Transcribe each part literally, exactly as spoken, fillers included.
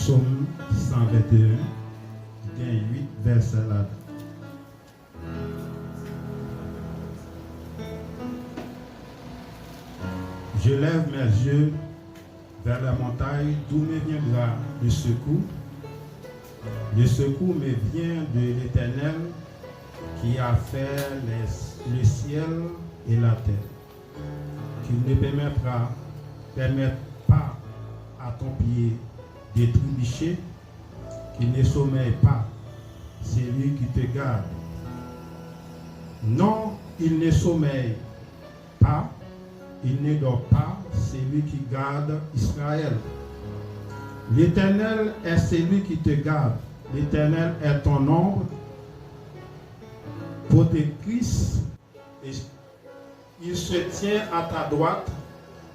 Sòm san venteyen, gen uit vèsè ladan. Je lève mes yeux vers la montagne, d'où me viendra le secours. Le secours me vient de l'Éternel qui a fait les, le ciel et la terre. Qu'il ne permettra, permette pas à ton pied de trébucher, qu'il ne sommeille pas celui qui te garde. Non, il ne sommeille pas, il ne dort pas celui qui garde Israël. L'Éternel est celui qui te garde. L'Éternel est ton ombre protectrice. Et il se tient à ta droite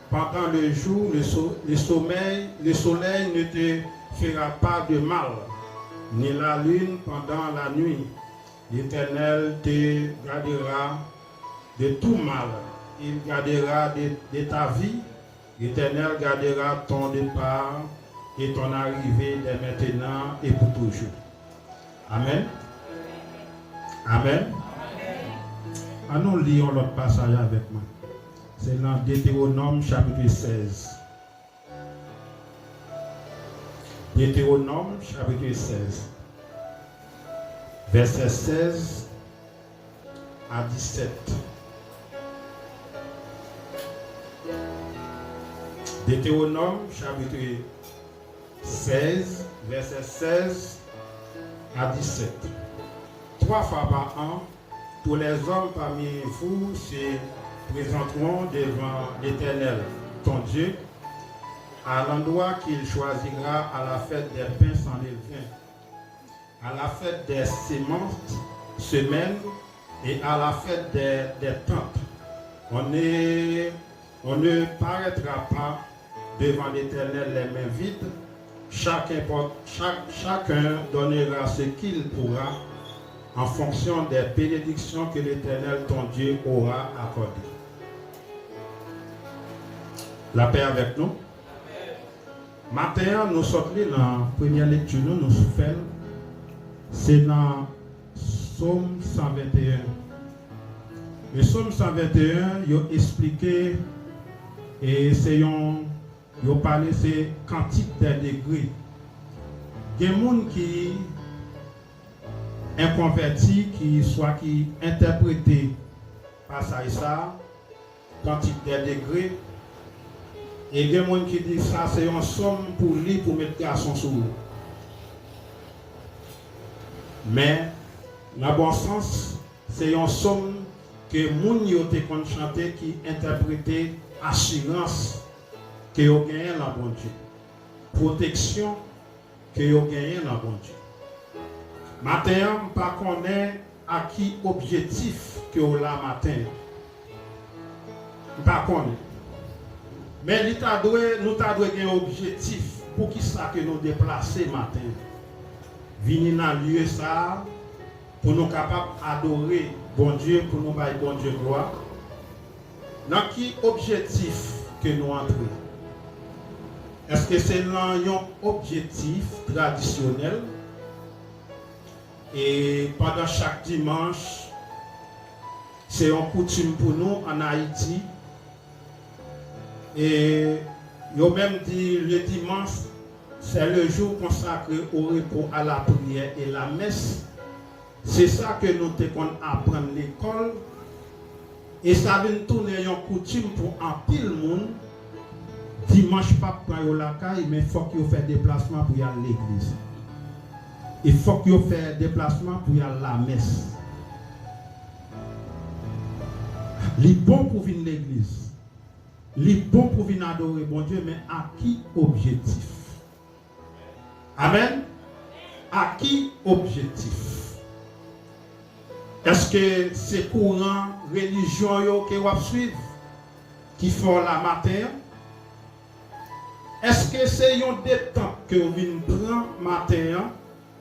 pendant le jour, le, so- le sommeil, le soleil ne te fera pas de mal, ni la lune pendant la nuit. L'Éternel te gardera de tout mal. Il gardera de, de ta vie. L'Éternel gardera ton départ et ton arrivée dès maintenant et pour toujours. Amen. Amen. Ann nou li yon lòt pasaj avèk mwen. Se nan Detewonòm chapit sèz. Detewonòm chapit sèz, vèsè sèz a disèt. Detewonòm chapit sèz, vèsè sèz a disèt. Trois fois par an, tous les hommes parmi vous se présenteront devant l'Éternel, ton Dieu, à l'endroit qu'il choisira à la fête des pains sans levain, à la fête des semences, semaines, et à la fête des, des tentes. On ne, on ne paraîtra pas devant l'Éternel les mains vides. Chacun, porte- chaque- chacun donnera ce qu'il pourra en fonction des bénédictions que l'Éternel ton Dieu aura accordées. Lapè avèk nou. Maten an, nou sot li nan premyè lekti nou, nou fè l. Se nan Sòm san venteyen. Nan Sòm san venteyen, yo eksplike, e se yon, yo pale se kantik dè degre. Gen moun ki enkonvèti, ki swa ki entèprete pasaj sa a, kantik dè degre. E gen moun ki di sa se yon sòm pou li, pou met gason sou ou. Men, nan bon sans, se yon sòm ke moun yo te konn chante ki entèprete asirans ke yo genyen nan Bondye, pwoteksyon ke yo genyen nan Bondye. Maten an, m pa konnen a ki objektif ke w la maten an. M pa konnen. Men li ta dwe, nou ta dwe gen objektif. Poukisa ke nou deplase maten an? Vini nan lye sa a pou nou kapab adore Bondye, pou nou bay Bondye glwa. Nan ki objektif ke nou antre? Èske se nan yon objektif tradisyonèl? E pandan chak dimanch, se yon koutim pou nou ann Ayiti. E yo menm di le dimanche, c'est le jour consacré au repos, à la prière et la messe. Se sa ke nou te konn aprann lekòl, e sa vin tounen yon koutim pou anpil moun. Dimanch p ap pran yo lakay, men fòk yo fè deplasman pou y al legliz. E fòk yo fè deplasman pou y al lamès. Li bon pou vin legliz. Li bon pou vin adore Bondye, men ak ki objektif? Amèn. Ak ki objektif? Èske se kouran relijyon yo ke w ap swiv ki fè w la maten an? Èske se yon detant ke w vin pran maten an,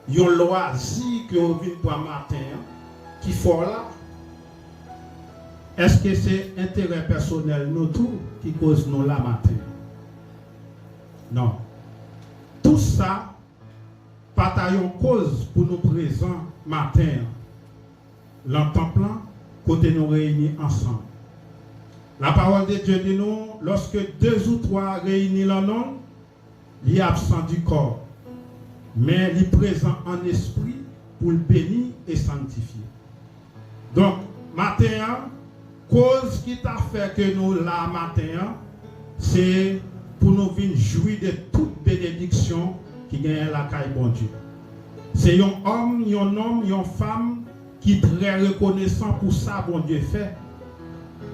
yon lwazi ke w vin pran maten an ki fè w la? Èske se enterè pèsonèl nou tou ki koz nou la maten an? Non. Tou sa yon koz pou nou prezan maten an, lan tanp lan, kote nou reyini ansanm. La parole de Dieu di nou, lòske de ou twa reyini lan non l, li absan di kò, men li prezan an espri pou l beni e sanntifye. Donk, maten an, koz ki ta fè ke nou la maten an, se pou nou vin jwi de tout benediksyon ki genyen lakay Bondye. Se yon òm, yon nonm, yon fanm ki trè rekonesan pou sa Bondye fè.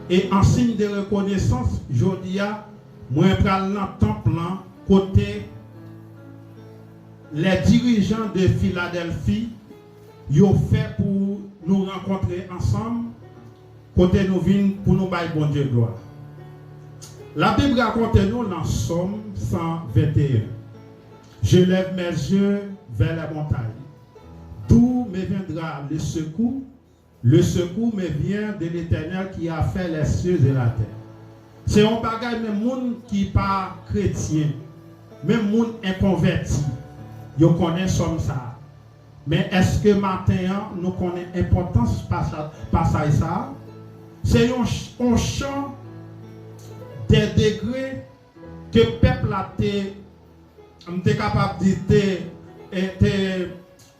E an siy de rekonesans, jodi a, mwen pral nan tanp lan kote les dirigeants de Philadelphie yo fè pou nou rankontre ansanm, kote nou vin pou nou bay Bondye glwa. Labib rakonte nou nan Sòm san venteyen, Je lève mes yeux vers les montagnes. D'où me viendra le secours? Le secours me vient de l'Éternel qui a fait les cieux et la terre. Se yon bagay menm moun ki pa kretyen, menm moun enkonvèti, yo konnen sòm sa a. Men èske maten an nou konnen enpòtans pasa- pasaj sa a? Se yon ch- yon chan de degre ke pèp la te, m te kapab di, te, e, te,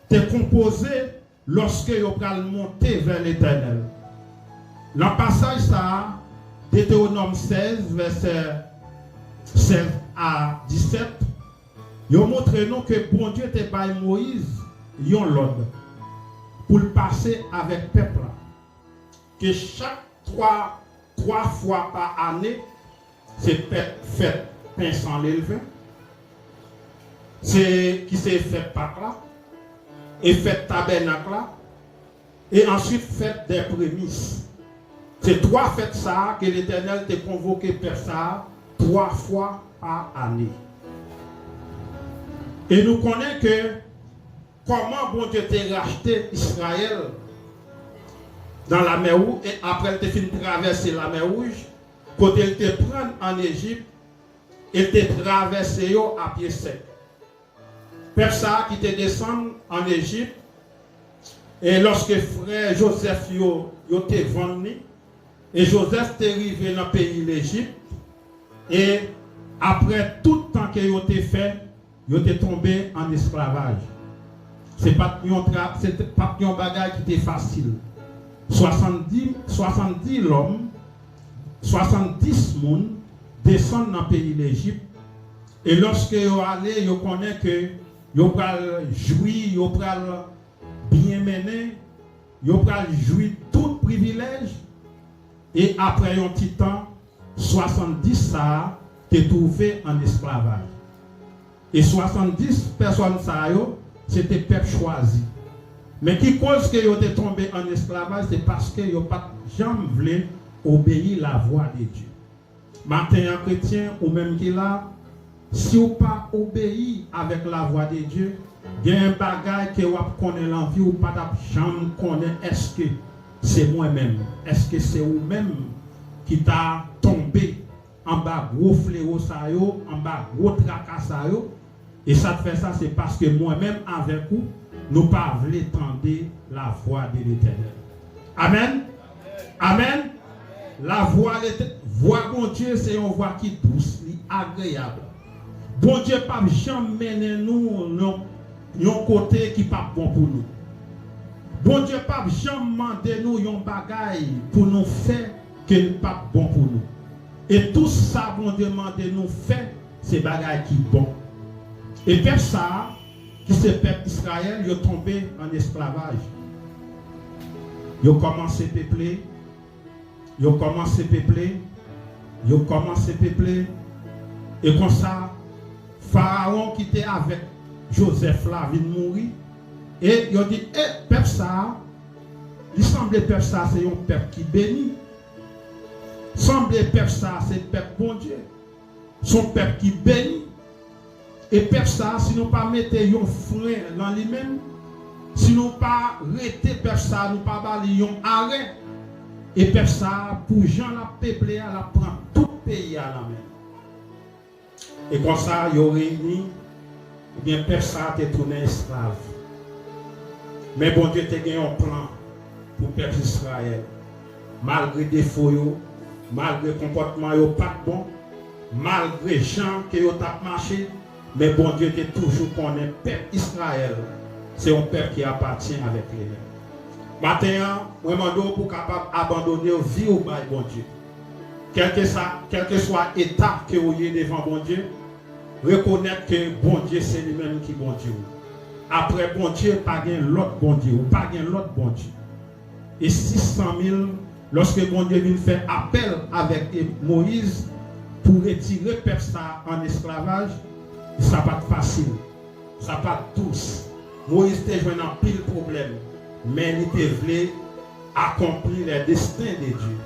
te konpoze lòske yo pral monte vè Letènèl. Nan pasaj sa a, Detewonòm sèz, vèsè sèz a disèt, yo montre nou ke Bondye te bay Moyiz yon lòd pou l pase avèk pèp la, ke chak twa, twa fwa pa ane, se fèt, fèt pen san lelven, se, ki se fèt Pak la, e fèt Tabènak la, e answit fèt dè premis. Se twa fèt sa a ke Letènèl te konvoke pèp sa a twa fwa pa ane. E nou konnen ke kòman Bondye te rachte Izrayèl nan Lamè Wou-, e apre l te fin travèse Lamè Wouj, kote l te pran ann Ejip, e l te travèse yo a pye sèk. Pèp sa a ki te desann ann Ejip, e lòske frè Jozèf yo, yo te vann li, e Jozèf te rive nan peyi Lejip, e apre tout tan ke yo te fè, yo te tonbe ann esklavaj. Se pa t yon tra-, se te, pa t yon bagay ki te fasil. Swasanndis, swasanndis lòm, swasanndis moun desann nan peyi Lejip, e lòske yo ale, yo konnen ke yo pral jwi, yo pral byen mennen, yo pral jwi tout privilèj, e apre yon ti tan, swasanndis sa a te twouve ann esklavaj. E swasanndis pèsòn sa yo, se te pèp chwazi. Men ki koz ke yo te tonbe ann esklavaj, se paske yo pa t janm vle obeyi lavwa de Dye. Maten an, kretyen, ou menm ki la, si w pa obeyi avèk lavwa de Dye, gen bagay ke w ap konnen lan vi w, ou pa t ap janm konnen èske se mwen menm, èske se ou menm ki ta tonbe anba gwo flewo sa yo, anba gwo traka sa yo. E sa k fè sa, se paske mwen menm avèk ou, nou pa vle tande lavwa de Letènèl. Amèn. Amèn. Lavwa Letè-, vwa Bondye se yon vwa ki dous, li agreyab. Bondye p ap janm mennen nou yon, yon kote ki p ap bon pou nou. Bondye p ap janm mande nou yon bagay pou nou fè ke l p ap bon pou nou. E tou sa Bondye mande nou fè, se bagay ki bon. E pèp sa a, ki se pèp Izrayèl, yo tonbe ann esklavaj. Yo kòmanse peple, yo kòmanse peple, yo kòmanse peple. E konsa, Farawon ki te avèk Jozèf la vin mouri. E yo di, e, pèp sa a, li sanble pèp sa a se yon pèp ki beni. Sanble pèp sa a se pèp Bondye. Se yon pèp ki beni. E pèp sa a, si nou pa mete yon fren lan li menm, si nou pa rete pèp sa a, nou pa ba li yon arè, e pèp sa a, pou jan l ap peple a, l ap pran tout peyi a nan men l. E konsa, yo reyini, Ebyen, pèp sa a te tounen esklav. Men Bondye te gen yon plan pou pèp Izrayèl. Malgre defo yo, malgre konpòtman yo pa t bon, malgre jan ke yo t ap mache, men Bondye te toujou konnen pèp Izrayèl se yon pèp ki apatyen avèk li menm. Maten an, mwen mande w pou w kapab abandone vi w bay Bondye. Kèlkesa, kèlkeswa eta ke w ye devan Bondye, rekonèt ke Bondye se li menm ki Bondye w. Apre Bondye, pa gen lòt Bondye. Ou pa gen lòt Bondye. E sis san mil, lòske Bondye vin fè apèl avèk e-, Moyiz pou retire pèp sa a an esklavaj, sa pa t fasil. Sa pa t dous. Moyiz te jwenn anpil pwoblèm, men li te vle akonpli les desseins de Dieu.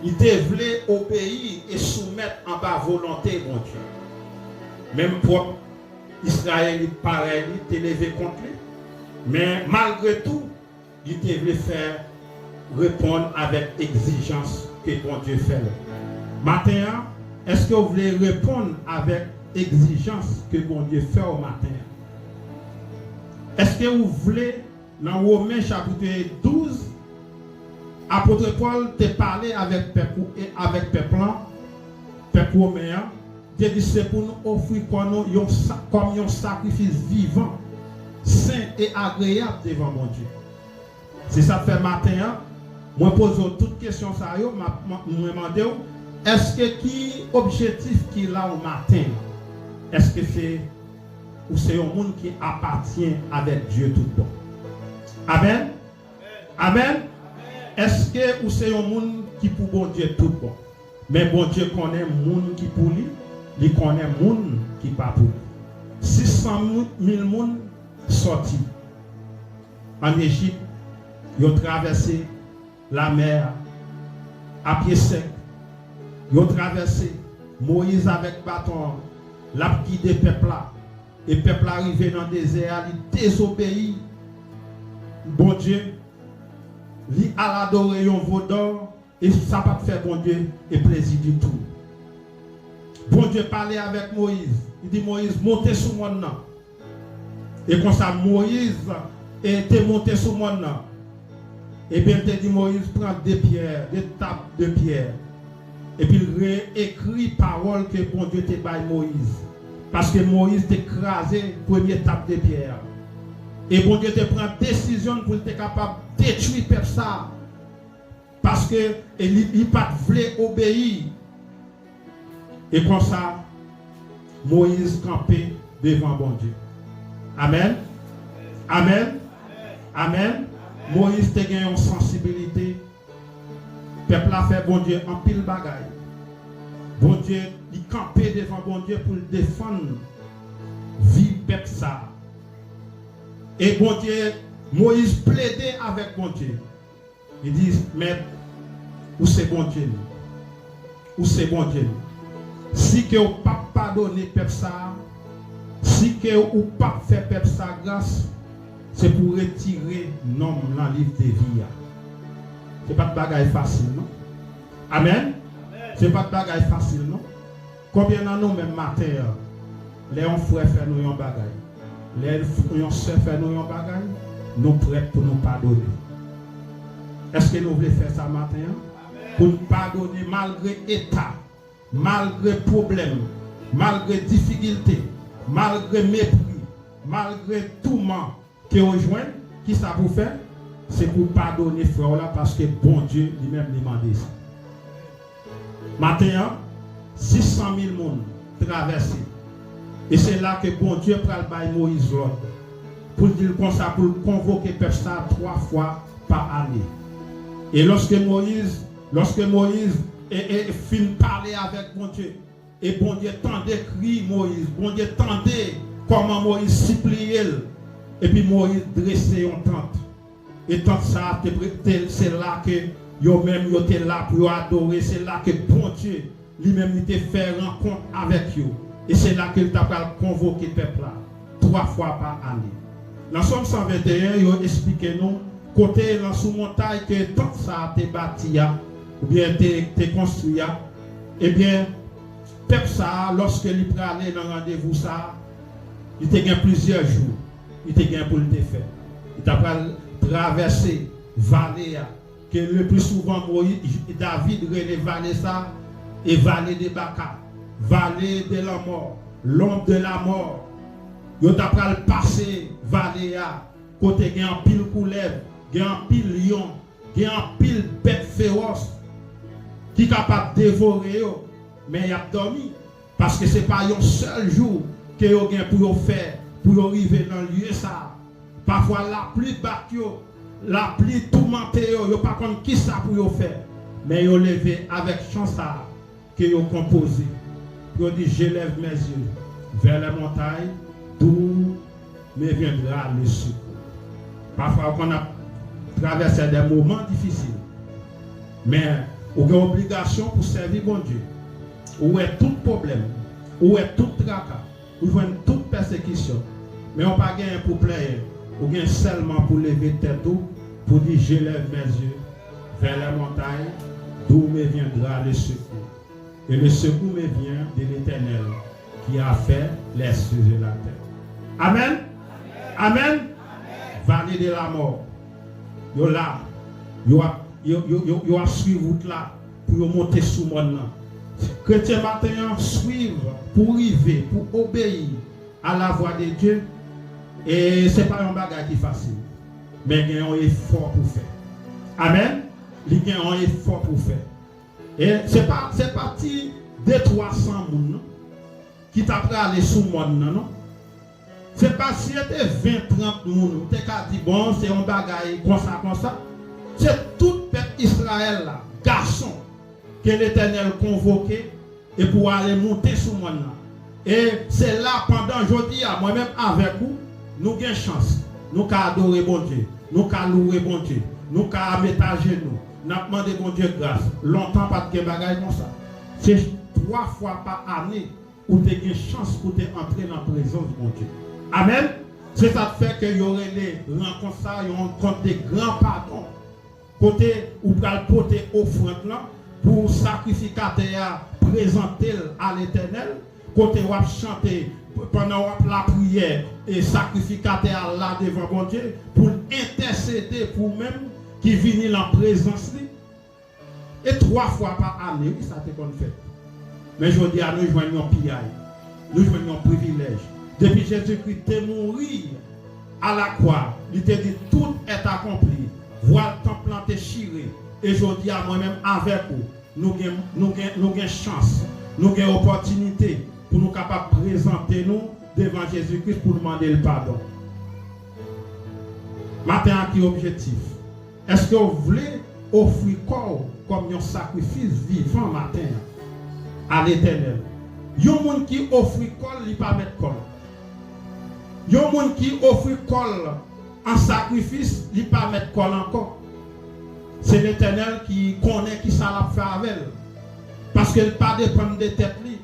Li te vle obeyi e soumèt anba volonte Bondye. Menm pwòp Izrayelit parèy li te leve kont li. Men malgre tou, li te vle fè reponn avèk egzijans ke Bondye fè l. Maten an, èske w vle reponn avèk egzijans ke Bondye fè w maten an? Èske w vle, nan Women chapit douz, apot Pòl te pale avèk pèp, avèk pèp lan, pèp women an, te di se pou nou ofri kò nou yon sa-, kòm yon sakrifis vivan, sen e agreyab devan Bondye. Se sa k fè maten an, mwen poze w tout kesyon sa yo, m ap, m, mwen mande w, èske ki objektif ki la w maten an? Èske se, ou se yon moun ki apatyen avèk Dye tout bon? Amèn? Amèn? Èske ou se yon moun ki pou Bondye tout bon? Men Bondye konnen moun ki pou li, li konnen moun ki pa pou li. Sis san mil moun sòti ann Ejip, yo travèse lamè a a pye sèk, yo travèse, Moyiz avèk baton an, l ap gide pèp la, e pèp la rive nan dezè a, li dezobeyi Bondye, li al adore yon vodò, e sa pa t fè Bondye e plezi ditou. Bondye pale avèk Moyiz. Li di Moyiz, "Monte sou mòn nan." E konsa, Moyiz, e, te monte sou mòn nan. Ebyen, l te di Moyiz, "Pran de pyè, de tab de pyè." Epi l reekri pawòl ke Bondye te bay Moyiz. Paske Moyiz te kraze premye tab de pyè a. E Bondye te pran desizyon pou l te kapab detwi pèp sa a. Paske, e, li, li pa t vle obeyi. E konsa, Moyiz kanpe devan Bondye. Amèn. Amèn. Amèn. Moyiz te gen yon sansibilite. Pèp la fè Bondye anpil bagay. Bondye, li kanpe devan Bondye pou l defann vi pèp sa a. E Bondye, Moyiz plede avèk Bondye. Li di, "Mèt, ou se Bondye m. Ou se Bondye m. Si ke w p ap padone pèp sa a, si ke ou p ap fè pèp sa a gras, se pou w retire non m nan liv de vi a." Se pa t bagay fasil, non. Amèn. Se pa t bagay fasil, non. Konbyen nan nou menm maten an, lè yon frè fè nou yon bagay, lè yon sè fè nou yon bagay, nou prèt pou nou padone? Èske nou vle fè sa maten an? Pou n padone malgre eta, malgre pwoblèm, malgre difikilte, malgre mepri, malgre touman, ke w jwenn, kisa pou w fè? Se pou w padone frè w la, paske Bondye li menm li mande sa. Maten an, sis san mil moun travèse. E se la ke Bondye pral bay Moyiz lòd pou l di l konsa, pou l konvoke pèp sa a twa fwa pa ane. E lòske Moyiz, lòske Moyiz e, e fin pale avèk Bondye, e Bondye tande kri Moyiz. Bondye tande kòman Moyiz sipliye l. Epi Moyiz drese yon tant. E tant sa a te, te, se la ke yo menm yo te la pou yo adore. Se la ke Bondye li menm li te fè rankont avèk yo. E se la ke l ta pral konvoke pèp la twa fwa pa ane. Nan Sòm san venteyen, yo esplike nou kote nan sou montay ke tant sa a te bati a, oubyen te, te konstwi a. Ebyen, pèp sa a, lòske li prale nan randevou sa a, Li te gen plizyè jou li te gen pou l te fè. Li ta pral travèse vale a, ke le pli souvan Moyiz, David rele vale sa, e vale de baka, vale de lanmò, lonb de lamò. Yo ta pral pase vale a, kote gen anpil koulèv, gen anpil lyon, gen anpil bèt fewòs ki kapab devore yo, men y ap dòmi, paske se pa yon sèl jou ke yo gen pou yo fè, pou yo rive nan lye sa a. Pafwa lapli bat yo, lapli toumante yo, yo pa konn kisa pou yo fè, men yo leve avèk chan sa a ke yo konpoze. Yo di, je lève mes yeux vers les montagnes, d'où me viendra le secours. Pafwa ou konn ap travèse de moman difisil, men ou gen obligasyon pou sèvi Bondye. Ou wè tout pwoblèm, ou wè tout traka, ou jwenn tout pèsekisyon, men ou pa genyen pou plenyen. Ou gen sèlman pou leve tèt ou, pou di, je lève mes yeux vers les montagnes, d'où me viendra le secours. Et le secours me vient de l'Éternel qui a fait les cieux et la terre. Amen. Amen. Vale de lamò. Yo la. Yo ap, yo, yo, yo, yo ap swiv wout la pou yo monte sou mòn nan. Kretyen maten an swiv pou rive, pou obeyi a la vwa de Dye. E se pa yon bagay ki fasil. Men gen yon efò pou fè. Amen. Li gen yon efò pou fè. E se pa, se pa ti de twa san moun non, ki ta prale sou mòn nan non. Se pa si se te ven, trant moun, ou te ka di, bon, se yon bagay konsa, konsa. Se tout pèp Izrayèl la, gason, ke Letènèl konvoke e pou ale monte sou mòn nan. E se la, pandan jodi a, mwen menm avèk ou, nou gen chans. Nou ka adore Bondye. Nou ka louwe Bondye. Nou ka met ajenou. N ap mande Bondye gras. Lontan pa t gen bagay konsa. Se twa fwa pa ane ou te gen chans pou te antre nan prezans Bondye. Amèn. Se sa k fè ke yo rele rankont sa a yon rankont de gran padon. Kote ou pral pote ofrann lan pou sakrifikatè a prezante l a Letènèl, kote w ap chante pandan w ap lapriyè, e sakrifikatè a la devan Bondye pou l entèsede pou ou menm ki vini nan prezans li. E twa fwa pa ane, wi, sa te konn fèt. Men jodi a, nou jwenn yon piyay. Nou jwenn yon privilèj. Depi Jezikri te mouri alakwa, li te di, tout est accompli. Vwal tanp lan te chire. E jodi a, mwen menm avèk ou, nou gen, nou gen, nou gen chans, nou gen opòtinite pou nou kapab prezante nou devan Jezikri pou nou mande l padon. Maten an, ki objektif? Èske w vle ofri kò w kòm yon sakrifis vivan maten an a Letènèl? Yon moun ki ofri kò l, li pa mèt kò l. Yon moun ki ofri kò l an sakrifis, li pa mèt kò l ankò. Se Letènèl ki konnen kisa l ap fè avè l. Paske l pa depann de tèt li.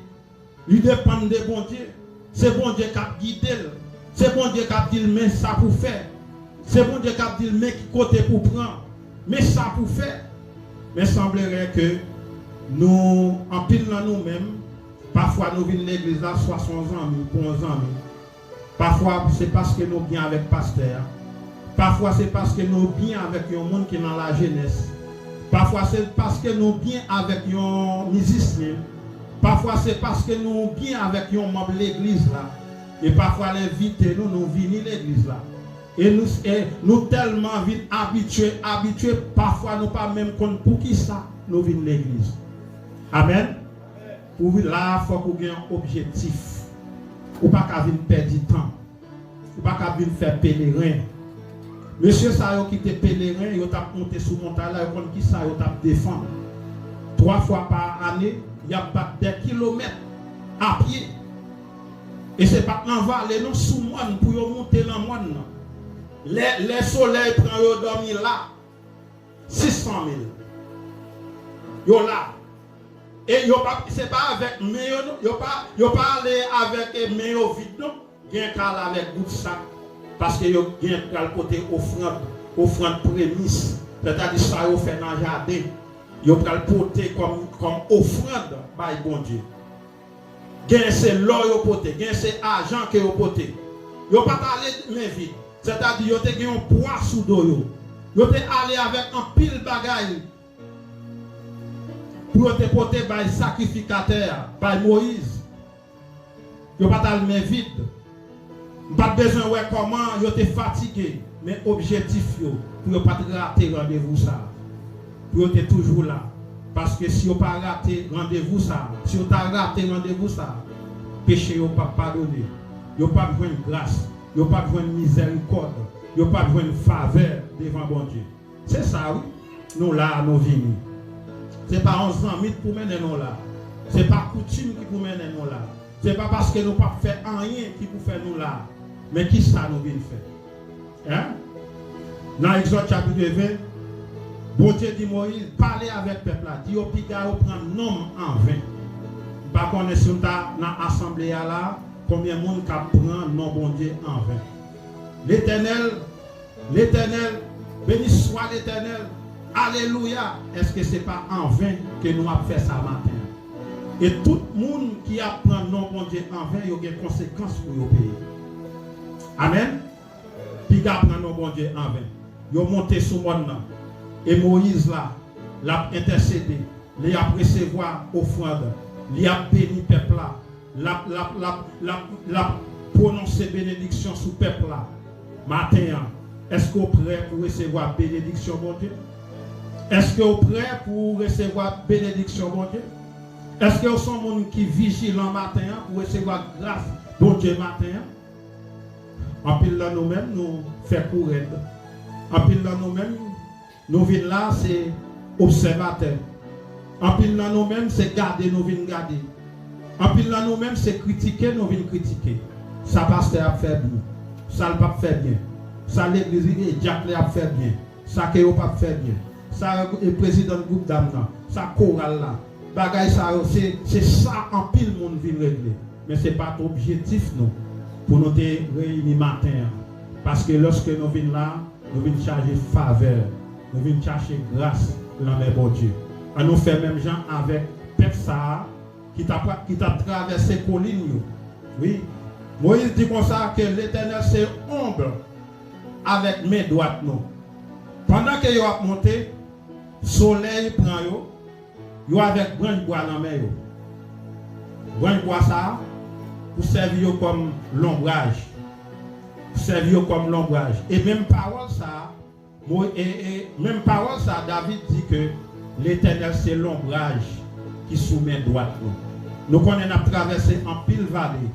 Li depann de Bondye. Se Bondye k ap gide l. Se Bondye k ap di l, men sa pou fè. Se Bondye k ap di l, men ki kote pou pran. Men sa pou fè. Men sanbleran ke nou, anpil nan nou menm, pafwa nou vin legliz la, swa se yon zanmi, pou yon zanmi. Pafwa, se paske nou byen avèk pastè a. Pafwa, se paske nou byen avèk yon moun ki nan lajenès. Pafwa, se paske nou byen avèk yon mizisyen. Pafwa, se paske nou byen avèk yon manm legliz la. E pafwa, l envite nou, nou vini legliz la. E nou, e nou tèlman vin abitye, abitye, pafwa, nou pa menm konn poukisa nou vin legliz. Amèn. Pou w la a, fòk ou gen yon objektif. Ou pa ka vin pèdi tan. Ou pa ka vin fè peleren. Mesye sa yo ki te peleren, yo t ap monte sou montay la, yo konn kisa yo t ap defann. Twa fwa pa ane, y ap bat dè kilomèt a pye. E se pa t nan vale non, sou mòn pou yo monte nan mòn nan. Lè, lè solèy pran yo dòmi la, sis san mil. Yo la. E yo pa, se pa avèk men yo non. Yo pa, yo pa ale avèk, e, men yo vid non. Gen ka al avèk bout sak. Paske yo gen pral pote ofrann, ofrann premis. Sètadi sa yo fè nan jaden. Yo pral pote kòm, kòm ofrann bay Bondye. Gen se lò yo pote, gen se ajan ke yo pote. Yo pa t ale men vid. Sètadi, yo te gen yon pwa sou do yo. Yo te ale avèk anpil bagay pou yo te pote bay sakrifikatè a, bay Moyiz. Yo pa t al men vid. M pa t bezwen wè kòman yo te fatige, men objektif yo, pou yo pa t rate randevou sa a. Pou yo te toujou la. Paske si yo pa rate randevou sa a, si yo ta rate randevou sa a, peche yo p ap padone. Yo p ap jwenn gras. Yo p ap jwenn mizèrikòd. Yo p ap jwenn favè devan Bondye. Se sa wi. Nou la a, nou vini. Se pa yon zanmi k pou mennen nou la. Se pa koutim ki pou mennen nou la. Se pa paske nou p ap fè anyen ki pou fè nou la. Men ki sa nou vin fè? Hein? Nan Egzòd chapit ven, Bondye di Moyiz, pale avèk pèp la, di yo piga yo pran non m anven. M pa konnen si nou ta nan asanble a la, konbyen moun k ap pran non Bondye anven. Letènèl, Letènèl, beni swa Letènèl, alelouya. Èske se pa anven ke nou ap fè sa maten an? E tout moun ki ap pran non Bondye anven, yo gen konsekans pou yo peye. Amèn. Piga pran non Bondye anven. Yo monte sou mòn nan. E Moyiz la, l ap entèsede, li ap resevwa ofrann, li ap beni pèp la, l ap, l ap, l ap, l ap, l ap pwononse benediksyon sou pèp la. Maten an, èske w prè pou resevwa benediksyon Bondye? Èske w prè pou resevwa benediksyon Bondye? Èske w se yon moun ki vijilan maten an pou resevwa gras Bondye maten an? Anpil nan nou menm, nou fè kou rèd. Anpil nan nou menm, nou vin la, se obsèvatè. Anpil nan nou menm, se gade nou vin gade. Anpil nan nou menm, se kritike nou vin kritike. Sa pastè ap fè byen. Sa l p ap fè byen. Sa legliz li, dyak li ap fè byen. Sa ke yo p ap fè byen. Sa e prezidan gwoup dam nan. Sa koral la. Bagay sa yo, se, se sa anpil moun vin regle. Men se pa t objektif nou pou nou te reyini maten an. Paske lòske nou vin la, nou vin chaje favè, nou vin chache gras nan men Bondye. An nou fè menm jan avèk pèp sa a ki t ap, ki t ap travèse kolin yo. Wi. Moyiz di konsa ke Letènèl se onb avèk men dwat nou. Pandan ke yo ap monte, solèy pran yo, yo avèk branch bwa nan men yo. Branch bwa sa a, pou sèvi yo kòm lonbraj. Pou sèvi yo kòm lonbraj. E menm pawòl sa a, Mo-, e, e, menm pawòl sa a, David di ke Letènèl se lonbraj ki sou men dwat nou. Nou konnen n ap travèse anpil vale.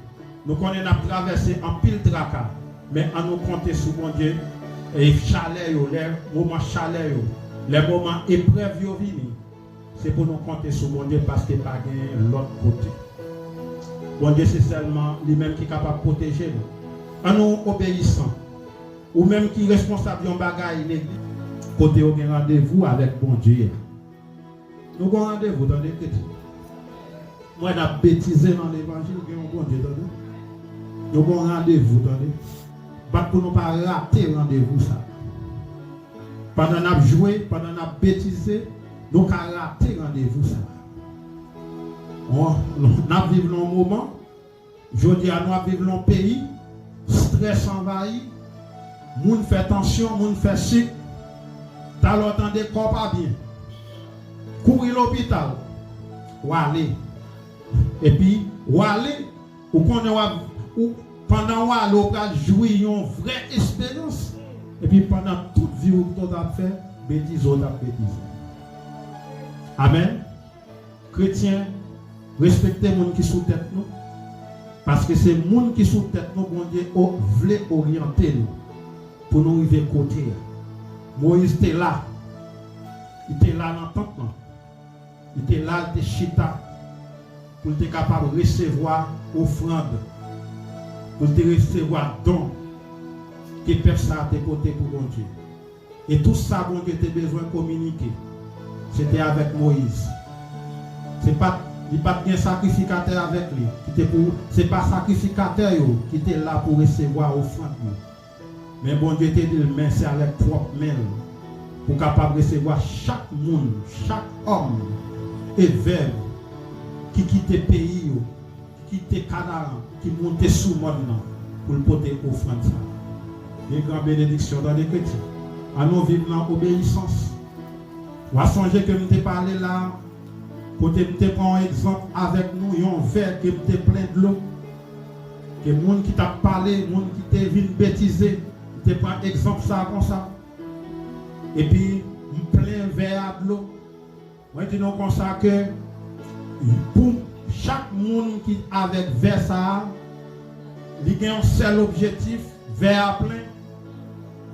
Nou konnen n ap travèse anpil traka. Men an nou konte sou Bondye, e chalè yo, lè moman chalè yo, lè moman eprèv yo vini, se pou nou konte sou Bondye paske pa gen lòt kote. Bondye se sèlman li menm ki kapab pwoteje nou. An nou obeyisan. Ou menm ki responsab yon bagay legliz, kote yo gen randevou avèk Bondye a. Nou gon randevou, tande, kretyen. Mwen n ap betize nan levanjil, gen yon Bondye, tande. Nou gon randevou, tande. Bat pou nou pa rate randevou sa. Pandan n ap jwe, pandan n ap betize, nou ka rate randevou sa. Bon, n ap viv nan yon moman, jodi a nou ap viv nan yon peyi, strès anvayi, moun fè tansyon, moun fè sik, talè w tande kò w pa byen. Kouri lopital, w ale. Epi, w ale, ou konnen w ap, ou, pandan w ale, w pral jwi yon vrè esperyans. Epi, pandan tout vi w, kisa w t ap fè? Betize w t ap betize. Amèn. Kretyen, respekte moun ki sou tèt nou. Paske se moun ki sou tèt nou, Bondye o-, vle oryante nou. Pou nou rive kote a. Moyiz te la. Li te la nan tant lan. Li te la, li te chita pou l te kapab resevwa ofrann, pou l te resevwa don ke pèp sa a te pote pou Bondye. E tou sa Bondye te bezwen kominike, se te avèk Moyiz. Se pa t, li pa t gen sakrifikatè avèk li, ki te pou, se pa sakrifikatè yo ki te la pou resevwa ofrann yo. Men Bondye te di l, men se avèk pwòp men l pou w kapab resevwa chak moun, chak òm e vèv ki kite peyi yo, ki kite Kanaran, ki monte sou mòn nan. pou l pote ofrann sa a. Gen gran benediksyon, tande kretyen. Ann nou viv nan obeyisans. W a sonje ke m te pale la, kote m te pran yon egzanp avèk nou, yon vè ke m te plen dlo. Ke moun ki t ap pale, moun ki te vin betize, m te pran egzanp sa a konsa. Epi, m plen vè a dlo. Mwen di nou konsa ke pou chak moun ki avèk vè sa a, li gen yon sèl objektif, vè a plen,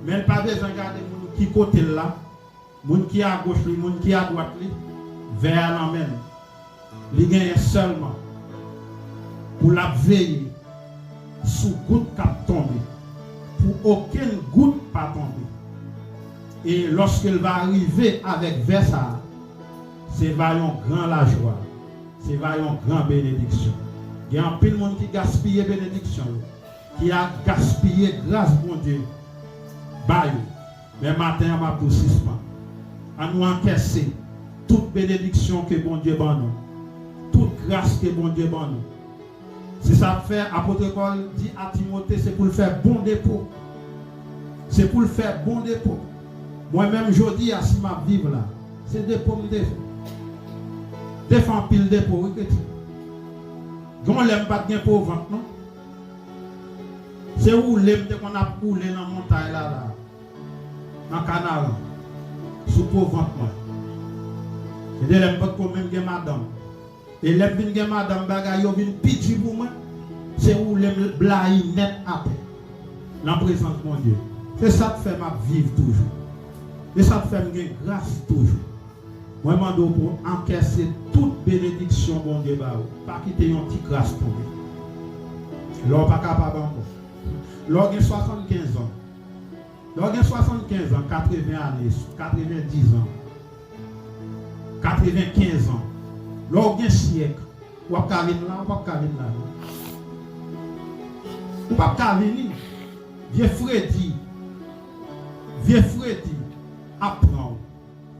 men l pa bezwen gade moun ki kote l la, moun ki agoch li, moun ki adwat li, vè a nan men l. Li genyen sèlman pou l ap veye sou gout k ap tonbe, pou okenn gout pa tonbe. E lòske l va rive avèk vè sa a, se va yon gran lajwa, se va yon gran benediksyon. Gen anpil moun ki gaspiye benediksyon yo, ki a gaspiye gras Bondye ba yo. Men maten an, m ap di w sispann. Ann nou ankèse tout benediksyon ke Bondye ban nou, tout gras ke Bondye ban nou. Se sa k fè apot Pòl di a Timote, se pou l fè bon depo. Se pou l fè bon depo. Mwen menm jodi a, si m ap viv la, se depo m te fè. Te fè anpil depo, wi, kretyen. Gen yon lè m pa t gen po vant, non. Se woule m te konn ap woule nan montay la, la, nan Kanaran, sou po vant mwen. Gen de lè m potko menm gen madanm. E lè m vin gen madanm, bagay yo vin pi di pou mwen. Se woule m blayi nèt atè, nan prezans Bondye. Se sa k fè m ap viv toujou. Se sa k fè m gen gras toujou. Mwen mande w pou w ankèse tout benediksyon Bondye ba ou. Pa kite yon ti gras tonbe. Lè w pa kapab ankò. Lè w gen swasannkenz an. Lè w gen swasannkenz an, katreven ane, katrevendiz an, katrevenkenz an. Lè w gen syèk, w ap ka vin la, w p ap ka vin la, non. Ou p ap ka vini. Vye fredi, vye fredi ap pran w.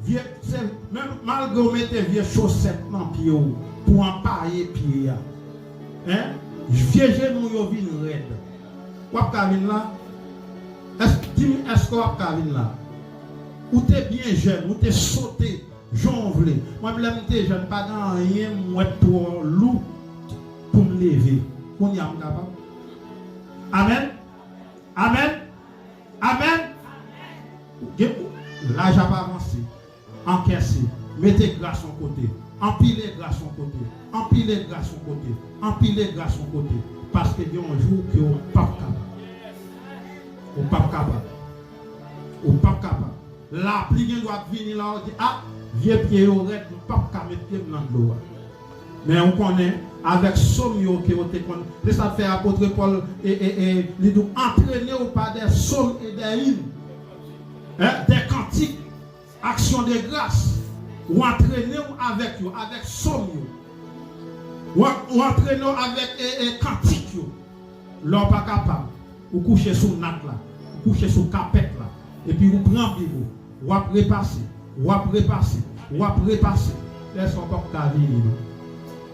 Vye, se, menm malgre w mete vye chosèt nan pye w pou anpaye pye a, en, vye jenou yo vin rèd. W ap ka vin la? Èske, di m, èske w ap ka vin la? Ou te byen jèn, ou te sote jan w vle. Mwen, lè m te jèn, pa gen anyen m wè twò lou pou m leve. Kounye a, m kapab. Amèn. Amèn. Amèn. Gen, laj ap avanse. Ankèse. Mete gras yon kote. Anpile gras yon kote. Anpile gras yon kote. Anpile gras yon kote. Paske gen yon jou ke w p ap kapab. Ou p ap kapab. Ou p ap kapab. Lapli gen dwa ap vini la, ou di, "A, vye pye yo rèd, m p ap ka met pye m nan dlo a." Men ou konnen, avèk sòm yo ke yo te konn, se sa k fè apot Pòl, e, e, e, li di w, "Antrene w pa dè sòm e dè im, en, dè kantik, aksyon de gras." Ou antrene w avèk yo, avèk sòm yo. Ou an-, ou antrene w avèk, e, e, kantik yo. Lè w pa kapab, ou kouche sou nat la, ou kouche sou kapèt la, epi ou pran Bib ou, w ap repase, w ap repase, w ap repase. Lè sa w p ap ka vini, non.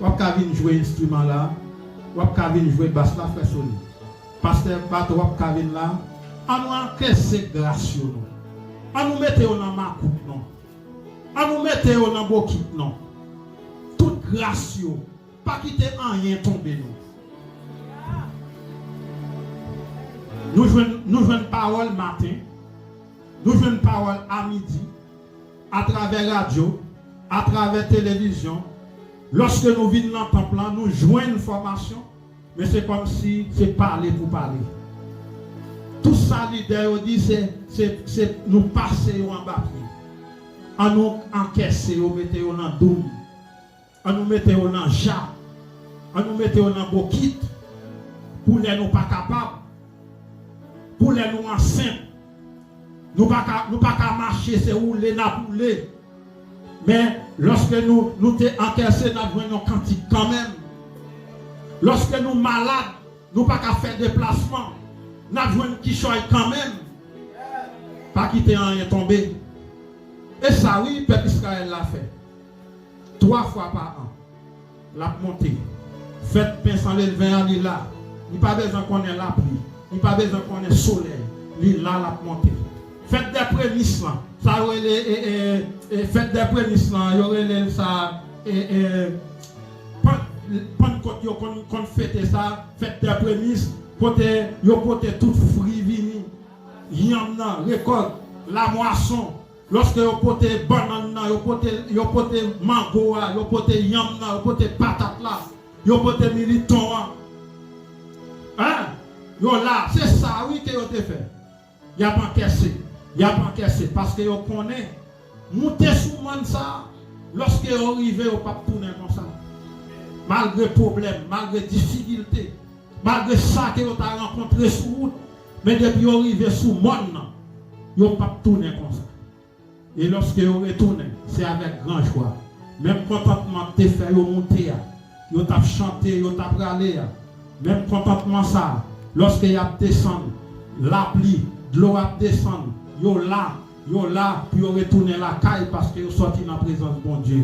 W ap ka vin jwe enstriman la, w ap ka vin jwe bas la, frè Sony. Pastè Bato, w ap ka vin la. An nou ankèse gras yo, non. An nou mete yo nan makout, non. An nou mete yo nan bokit, non. Tout gras yo. Pa kite anyen tonbe, non. Nou jwenn, nou jwenn pawòl maten, nou jwenn pawòl a midi, atravè radyo, atravè televizyon. Lòske nou vin nan tanp lan, nou jwenn fòmasyon, men se kòmsi se pale pou pale. Tout sa lidè yo di, se, se, se nou pase yo anba pye. An nou ankèse yo, mete yo nan doum. An nou mete yo nan ja. An nou mete yo nan bokit. Pou lè nou pa kapab. Pou lè nou ansent. Nou pa ka, nou pa ka mache, se woule n ap woule. Men, lòske nou, nou te ankèse, n ap jwenn yon kantik kanmenm. Lòske nou malad, nou pa ka fè deplasman, n ap jwenn kichòy kanmenm. Pa kite anyen tonbe. E sa, wi, pèp Izrayèl la fè. Twa fwa pa an, l ap monte. Fèt pen san lelven an, li la. Li pa bezwen konnen lapli. Li pa bezwen konnen solèy. Li la, l ap monte. Fèt dè premis lan. Sa yo rele, e, e, e, fèt dè premis lan, yo rele l sa, e, e, Pann-, Pannkòt yo konn, konn fete sa, fèt dè premis, kote yo pote tout fwi vini. Yanm nan, rekòt, lamwason. Lòske yo pote bannann nan, yo pote, yo pote mango a, yo pote yanm nan, yo pote patat la, yo pote militon an. Hein? Yo la, se sa wi ke yo te fè. Y ap ankèse, y ap ankèse, paske yo konnen moute sou mòn sa, lòske yo rive, yo p ap tounen konsa. Malgre pwoblèm, malgre difikilte, malgre sa ke yo ta rankontre sou wout, men depi yo rive sou mòn nan, yo p ap tounen konsa. E lòske yo retounen, se avèk gran jwa. Menm kontantman k te fè yo moute a, yo t ap chante, yo t ap rale a, menm kontantman sa a, lòske y ap desann, lapli, dlo ap desann, yo la, yo la pou yo retounen lakay paske yo sòti nan prezans Bondye.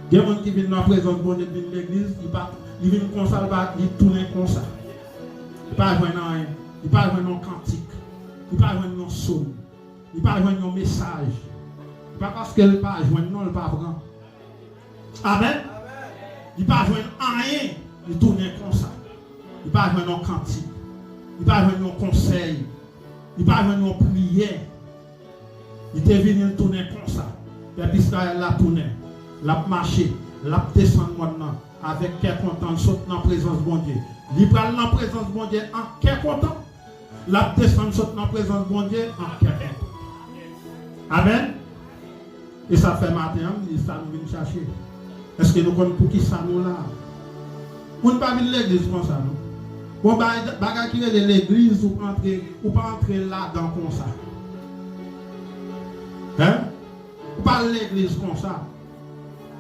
Gen moun ki vin nan prezans Bondye, vin legliz, li pa, li vin konsa, li pa, li tounen konsa. Li pa jwenn anyen, li pa jwenn yon kantik, li pa jwenn yon sòm. Li pa jwenn yon mesaj. Se pa paske l pa jwenn non, l pa pran. Amèn. Li pa jwenn anyen, li tounen konsa. Li pa jwenn yon kantik. Li pa jwenn yon konsèy. Li pa jwenn yon priyè. Li te vini, l tounen konsa. Pèp Izrayèl la tounen. L ap mache. L ap desann mòn nan. Avèk kè kontan, l sot nan prezans Bondye. Li pral nan prezans Bondye an kè kontan. L ap desann sot nan prezans Bondye an kè kontan. Amèn. E sa fè maten an, m di sa nou vin chache. Èske nou konn poukisa nou la? Moun pa vin legliz konsa, non. Bon, bagay, bagay ki rele legliz, ou pa antre, ou pa antre ladan konsa. Hein? Ou pa al legliz konsa.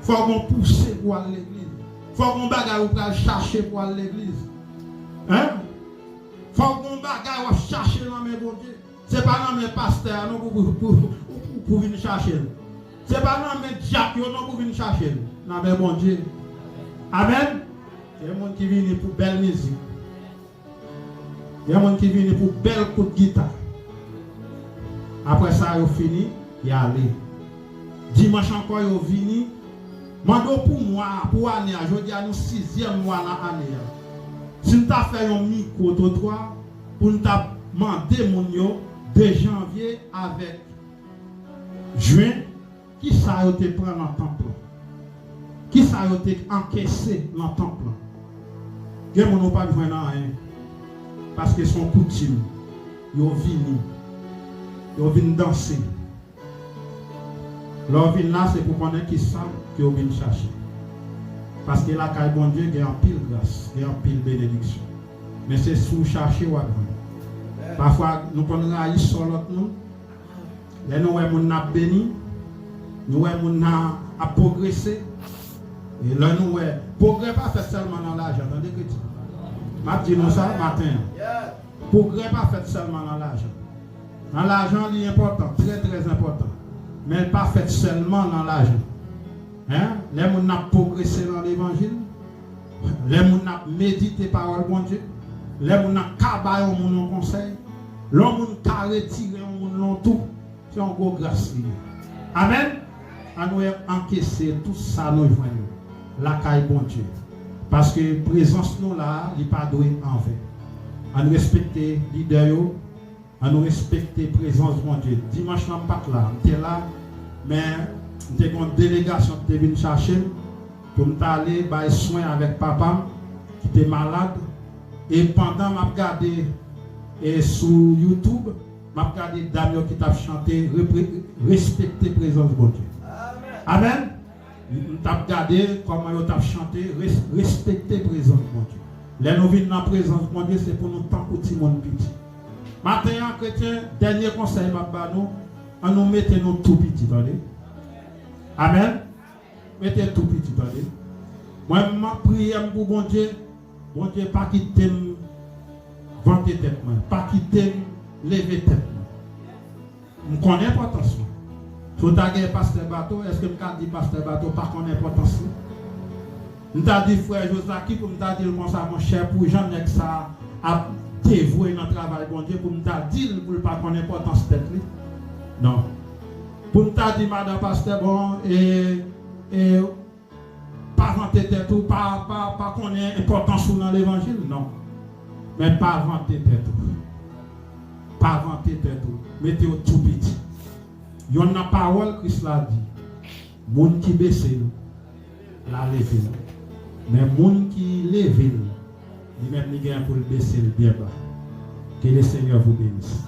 Fò w gon pouse pou w al legliz. Fò w gon bagay ou pral chache pou w al legliz. Hein? Fò w gon bagay w ap chache nan men Bondye. Se pa nan men pastè a non pou, pou, pou, pou, pou vin chache l. Se pa nan men dyak yo non pou vin chache l. Nan men Bondye. Amèn. Gen moun ki vini pou bèl mizik. Gen moun ki vini pou bèl kout gita. Apre sa, yo fini, y ale. Dimanch ankò, yo vini. Mande w pou mwa a, pou ane a. Jodi a, nou sizyèm mwa nan ane a. Si n ta fè yon mikwo twotwa, pou n ta mande moun yo, de janvye avèk jen, kisa yo te pran nan tanp lan? Kisa yo te ankese nan tanp lan? Gen moun ou pa t jwenn anyen. Paske se yon koutim. Yo vini. Yo vin danse. Lè w vin la, se pou konnen kisa ke w vin chache. Paske lakay Bondye gen anpil gras, gen anpil benediksyon. Men se si w chache, w ap jwenn. Pafwa, nou konn rayi sò lòt moun. Lè nou wè moun nan ap beni, nou wè moun nan ap pwogrese, e lè nou wè, pwogrè pa fèt sèlman nan lajan, tande kretyen. M ap di nou sa maten an. Pwogrè pa fèt sèlman nan lajan. Nan lajan, li enpòtan, trè, trè enpòtan. Men l pa fèt sèlman nan lajan. Hein? Lè moun nan ap pwogrese nan levanjil, lè moun nan ap medite pawòl Bondye, lè moun nan ka bay yon moun yon konsèy, lè yon moun ka retire yon moun nan yon tou, se yon gwo gras li ye. Amèn. Ann nou ankese tout sa nou jwenn lakay Bondye. Paske prezans nou la a, li pa dwe anven. Ann respekte lidè yo, ann nou respekte prezans Bondye. Dimanch lan m pa t la, m te la, men m te gen yon delegasyon ki te vin chache m pou m t ale bay swen avèk papa m ki te malad. E pandan m ap gade, e sou YouTube, m ap gade dam yo ki t ap chante repre-, Respekte prezans Bondye. Amèn. M t ap gade kòman yo t ap chante res-, Respekte prezans Bondye. Lè nou vin nan prezans Bondye, se pou nou tankou timoun piti. Maten an, kretyen, dènye konsèy m ap ba nou, ann nou mete nou tou piti, tande. Amèn. Mete tou piti, tande. Mwen, m ap priye m pou Bondye. Bondye, pa kite m vante tèt mwen. Pa kite m leve tèt mwen. M konnen enpòtans mwen. Si w ta gen pastè Bato, èske m ka di pastè Bato pa konn enpòtans li? M ta di frè Jozaki pou m ta di l konsa, monchè, pou jan nèg sa a ap devwe nan travay Bondye pou m ta di l pou l pa konn enpòtans tèt li. Non. Pou m ta di madan pastè, bon, e, e, pa vante tèt ou, pa, pa, pa konnen enpòtans ou nan levanjil, non. Men pa vante tèt ou. Pa vante tèt ou. Mete w tou piti. Yonn nan pawòl Kris la di, moun ki bese l, la leve l. Men moun ki leve l, li menm li gen pou l bese l byen ba. Que le Seigneur vous bénisse.